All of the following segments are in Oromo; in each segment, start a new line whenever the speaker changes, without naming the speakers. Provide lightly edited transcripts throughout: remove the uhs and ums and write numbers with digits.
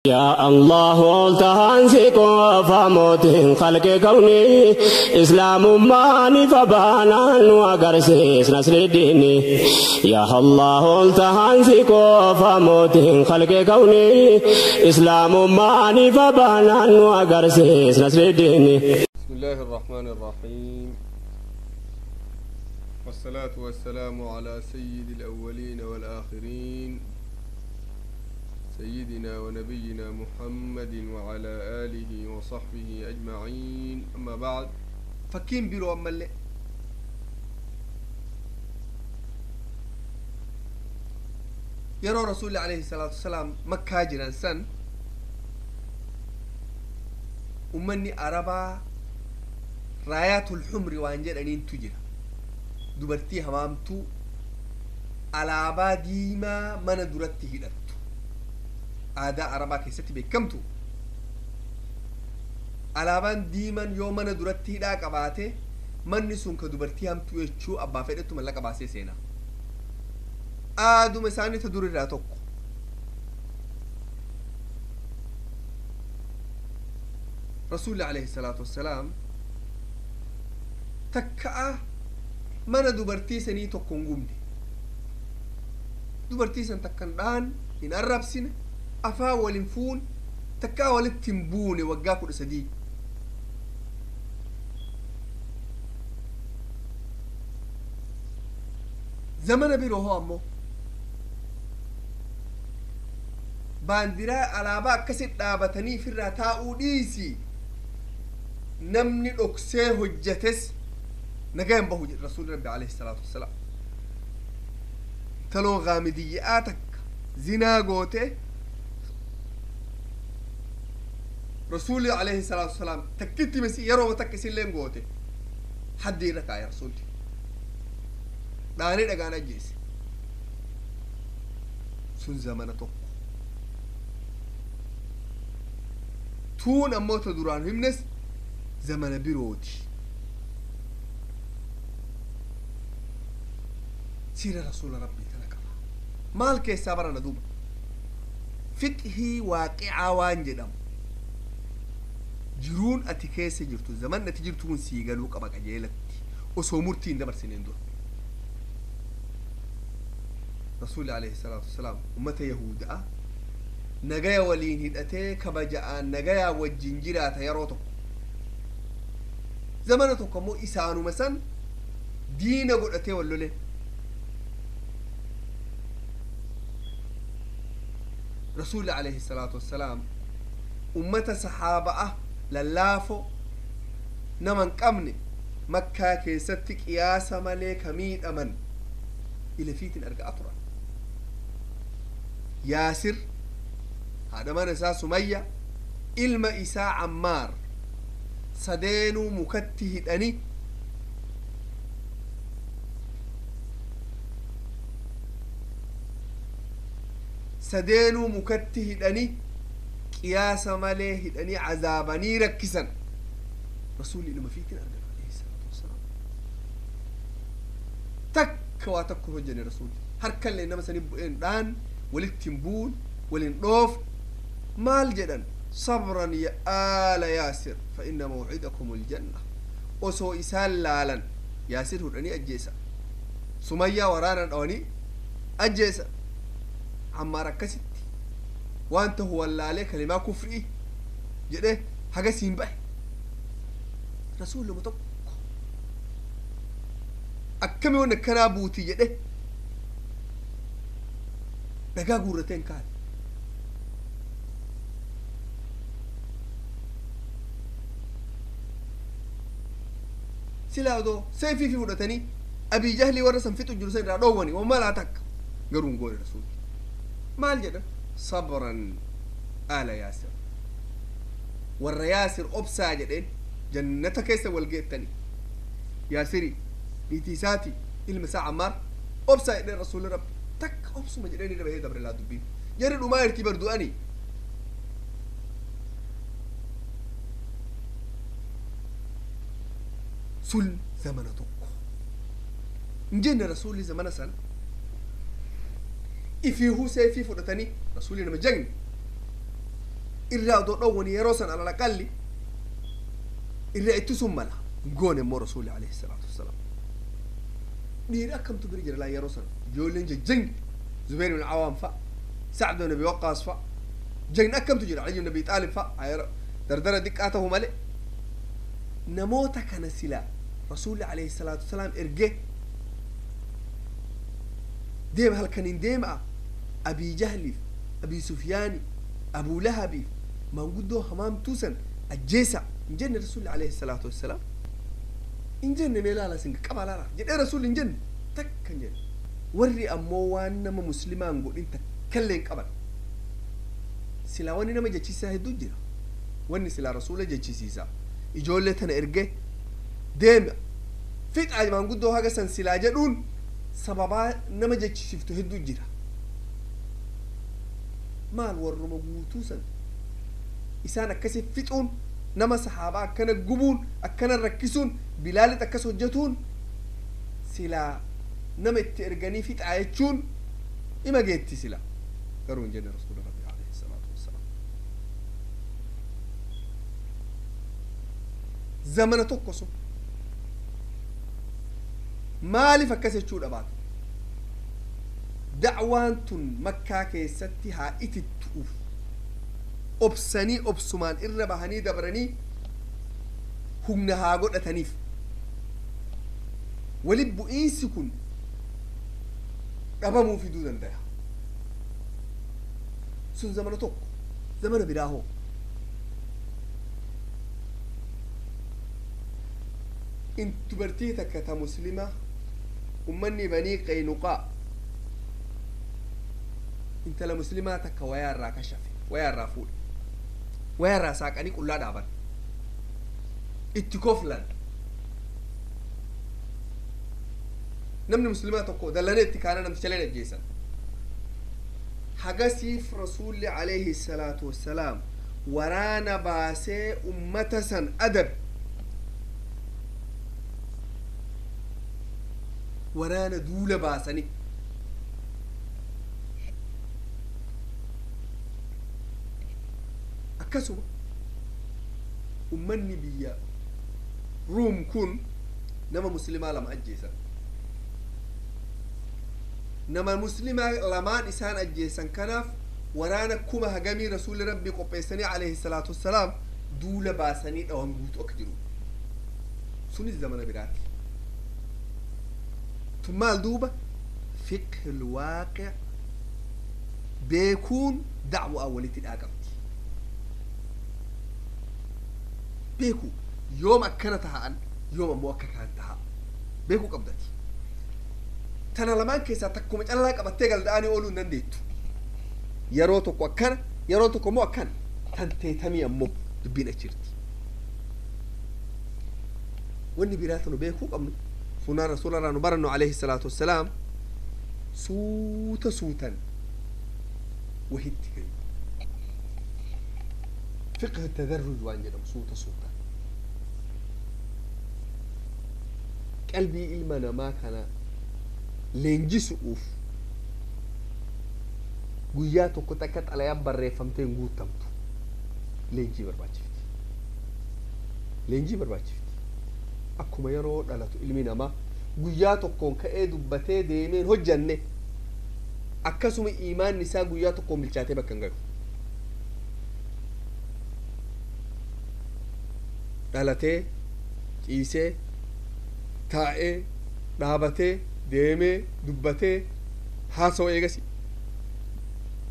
يا الله تهانسك فموت خلق كوني إسلام ماني فبانا وقرسيس نسل الدين يا الله تهانسك فموت خلق كوني إسلام ماني فبانا وقرسيس نسل الدين.
بسم الله الرحمن الرحيم، والصلاة والسلام على سيد الأولين والآخرين، سيدنا ونبينا محمد وعلى آله وصحبه أجمعين، أما بعد. فكين بيرو أما اللي يرى رسول عليه الصلاة والسلام مكة جرانسان أمني أربا رايات الحمر وانجر أنين تجرى دبرتي همامتو alaabaa diimaa mana duratti hidhattu aadaa arabaa keessatti beekamtu. Alaabaan diimaan yoo mana duratti hidhaa qabaate manni sun ka dubartii hamtuu jechuu abbaa fedhettu mallaqa baasee seena. Aaduma isaanii ta durirraa tokko. Rasuulli alayhi salaatu wassalaam takka'a mana dubartii sanii tokko hin gubne. Dubartii san takkan dhaan hin arrabsine, afaan waliin fuun, takkaa walitti hin buune waggaa 13. Zamana biroo hoo ammoo baandiraa alaabaa akkasit dhaabatanii ofirraa taa'uu dhiisi, namni dhoksee hojjetes nagaa hin bahu jedhe Rasuulli Rabbi alayhi salaatu wassalaam. Taloo gaamidiyyaa takka zinaa goote Rasuulli alayhi salaatu wassalaam takkitti misi yeroo takka isilleen goote haddi irra kaa'e Rasuulli. Dhaanee dhagaan ajjeese. Sun zamana tokko. Tuun ammoo ta duraan himnes zamana birooti. Siira Rasuula Rabbii tana qaba. Maal keessaa barana duuba? Fiqhii waaqicaa waan jedhamu. Jiruun ati keessa jirtu, zamanni ati jirtu kun sii galuu qaba qajeelatti. Osoo murtii hin dabarsineen dura. Rasuulli alayhi salaatu wassalaam ummata Yahudaa nagaya waliin hidhatee kabaja'aan nagayaa wajjin jiraata yeroo tokko. Zamana tokko ammoo isaanuma san diina godhatee wal loleen. Rasuulli alayhi salaatu wassalaam ummata sahaaba'a lallaafoo nama hin qabne Makkaa keessatti qiyaasa malee ka miidhaman ila fiitiin argaa turan. Yaasir haadha mana isaa Sumayya ilma isaa Ammaar sadeenuu mukatti hidhanii qiyaasa malee hidhanii azaabanii rakkisan. Rasuulli ilma fiitiin argan alayhi salaatu wassalaam. Takka waa tokko hojjenne Rasuulli. Harkallee nama sanii bu'een dhaan walitti hin buun waliin dhoof maal jedhan? Sabran ya aala Yaasir fa inna mawcidakum aljanna. Osoo isaan laalan Yaasir hudhanii ajjeesa, Sumayyaa waraana dhawanii ajjeesa. Ammaar akkasitti waan tahu wallaalee kalimaa kufrii jedhee hagasiin bahe. Rasuuluma tokko akkami wanni akkanaa buuti jedhe dhagaa guurratee hin kaane. Silaa odoo seefii fi fudhatanii Abii Jahlii warra san fixu jiru san irraa dhoowwani waan malaa takka garuu hin goone Rasuulli. Maal jedhan? Sabran aala Yaasir. Warra Yaasir obsaa jedheen jannata keessa wal geettanii. Yaasiri niitii isaati ilma isaa Ammaar obsaa jedheen Rasuulli Rabbi takka obsuma jedheen irra bahee dabre laa dubbiin. Jarri dhumaa irtii bar du'anii. Sun zamana tokko. Hin jenne Rasuulli zamana san ifiihuu seefii fudhatanii Rasuulli nama jagni. Irraa odoo dhowwani yeroo san alal aqalli irraa ittisuun mala hin goone immoo rasuulli alayhi salaatu wassalaam. Dhiira akkamtu bira jira laa yeroo san ijoolleen jajjangi Zubayr ibn Awaam fa Sacd ibn Abi Waqqaas fa jagni akkamtu jira Ali ibn Abi Xaalib fa dardara diqqaa ta'u malee namoota kana sila rasuulli alayhi salaatu wassalaam ergee deema halkaniin deema'a Abii Jahliif Abii Sufyaani Abuu Lahabiif maanguddoo hamaamtuu san ajjeesa hin jenne rasuulli alayhi salaatu wassalaam hin jenne mee laala sin qaba laala jedhee rasuulli hin jenne takka hin jenne warri ammoo waan nama muslimaan godhin takkallee hin qaban silaa wanni nama jechisiisaa hedduu jira wanni silaa rasuula jechisiisa ijoollee tana erge deema fixa maanguddoo haga san silaa jedhuun sababaa nama jechisiiftu hedduu jira maal warruma guutuu san isaan akkasi fixuun nama sahaabaa akkana gubuun akkana rakkisuun bilaalit akkas hojjetuun silaa nama itti erganii fixaa jechuun ima geetti sila garuu hin jenne rasuula rabbi alayhi salaatu wassalaam zamana tokko sun maaliif akkas jechuu dhabaate da'waan tun makkaa keessatti haa itittu'uuf obsanii obsumaan irra bahanii dabranii humna haa godhataniif wali bu'iinsi kun dhabamuu fiduu danda'a sun zamana tokko zamana biraa hoo in dubartii takka ta muslima ummanni banii qaynuqaa intala muslimaa takka wayaa irraa kashafe wayaa irraa fuudhe wayaa irraa saaqanii qullaa dhaaban itti koflan namni muslimaa tokko dallanee itti kaana namticha leen ajjeesan hagasiif rasuulli alayhi salaatu wassalaam waraana baasee ummata san adabe waraana duula baasanii akkasuma ummanni biyya ruum kun nama muslimaa lama ajjeesan nama muslimaa lamaan isaan ajjeesan kanaaf waraana kuma hagamii rasuulli rabbii qopheessanii alayhi salaatu wassalaam duula baasanii dhawan guutu akka jiru sunis zamana biraati tun maal duuba fiqhi lwaaqic beekuun dacwaa walitti dhaa qabdi beeku yoom akkana taha'an yoom ammoo akka kaan taha beekuu qabdati tana lamaan keessaa takkuma callaa qabattee galda'anii ooluu hin dandeettu yeroo tokko akkana yeroo tokko immoo akkana tan teetamii ammoo dubbiin achirti wanni biraa tanu beekuu qabnu sunaan rasuula irraa nu barannu alayhi salaatu wassalaam suuta suutan wahitti gayu fiqh tadarruj waan jedhamu suuta suutan qalbii ilma namaa kana leenjisu'uuf guyyaa tokko takka xalayaan barreeffamtee hin guutamtu leenjii barbaachifti leenjii barbaachifti akkuma yeroo dhalatu ilmi namaa guyyaa tokkoon ka'ee dubbatee deemeen hojjanne akkasuma iimaanni isaa guyyaa tokkoon bilchaatee bakka hin gayu dhalatee ciisee taa'ee dhaabatee deemee dubbatee haasawa eegasii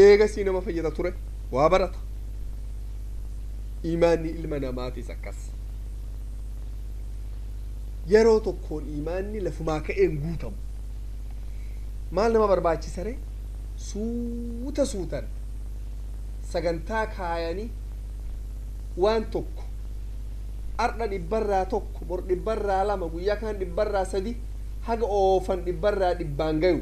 eegasii nama fayyada ture waa barata iimaanni ilma namaatis akkas yeroo tokkoon iimaanni lafumaa ka'een guutamu maal nama barbaachisare suuta suutan sagantaa kaayanii waan tokko ardha dhibbarraa tokko bor dhibbarraa lama guyyaa kaan dhibbarraa sadi haga oofan dhibbarraa dhibbaan gayu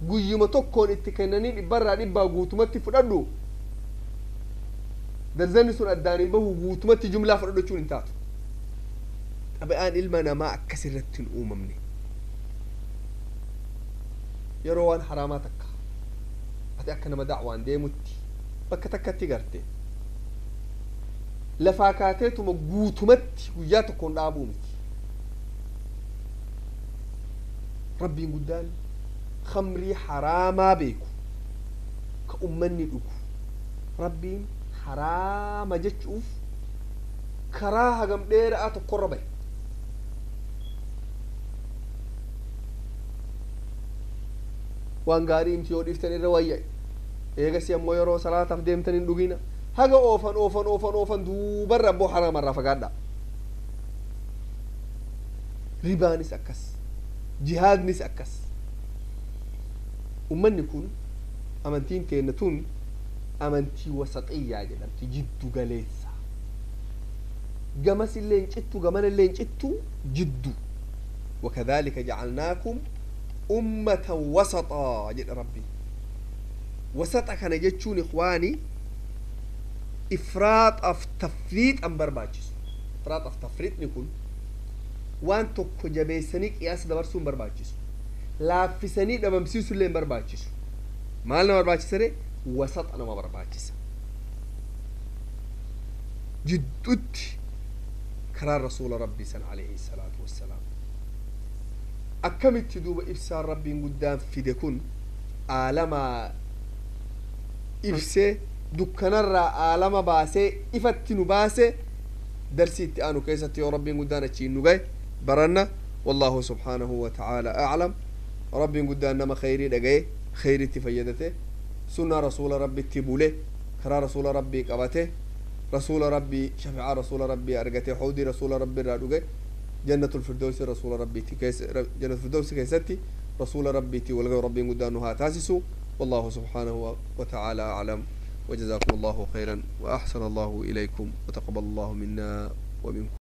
guyyuma tokkoon itti kennanii dhibbarraa dhibbaa guutumatti fudhadhu darzanni sun addaan hin bahu guutumatti jumlaa fudhadhu jechuun hin taatu xabi'aan ilma namaa akkas irratti hin uumamne yeroo waan haraamaa takka ati akka nama dacwaan deemutti Bakka takkatti garte lafaa kaateetuma guutumatti guyyaa tokkoon dhaabuu miti. Rabbiin guddaan khamrii haraamaa beeku ka ummanni dhugu rabbiin haraama jechuuf karaa hagam dheeraa tokkorra bahe. Waan gaarii miti yoo dhiiftan irra wayya, eegasi ammoo yeroo salaataaf deemtan hin dhugina. Haga oofan oofan oofan oofan duubarra ammoo haraamarraa fagaadha. Ribaanis akkas, jihaadnis akkas. Ummanni kun amantiin teenna tun amantii wasaxiyyaa jedhamti, jiddu galeessa. Gamas illee hin cittu, gamana illee hin cittu, jiddu. Wakadhalika jacalnaakum ummatan wasaxaa jedha Rabbi. Wasaxa kana jechuun, ikwaani, ifraaxaaf tafriixan barbaachisu. Ifraaxaaf tafriixni kun waan tokko jabeessanii qiyaasa dabarsuu hin barbaachisu, laaffisanii dhabamsiisuu illee hin barbaachisu. Maal nama barbaachisare? Wasaxa nama barbaachisa, jiddutti karaa rasuula rabbii san alayhi salaatu wassalaam. Akkamitti duuba ibsaan rabbiin guddaan fide kun aalamaa ibsee dukkanarraa aalama baasee ifatti nu baase? Darsii itti aanu keessatti yoo rabbiin guddaan achiin nu gahe baranna. Wallahu subhaanahu wa ta'aala aclam. Rabbiin guddaan nama khayrii dhagaye khayritti fayyadate, sunnaa rasuula rabbitti bule, karaa rasuula rabbii qabate, rasuula rabbii shafiicaa rasuula rabbii argate, hawdii rasuula rabbii irraa dhuge, jannatul firdawsi rasuula rabbiitti keessa, jannatul firdawsi keessatti rasuula rabbiitti walgahu rabbiin guddaan nu haa taasisu. والله سبحانه وتعالى أعلم، وجزاكم الله خيرا وأحسن الله إليكم وتقبل الله منا ومنكم.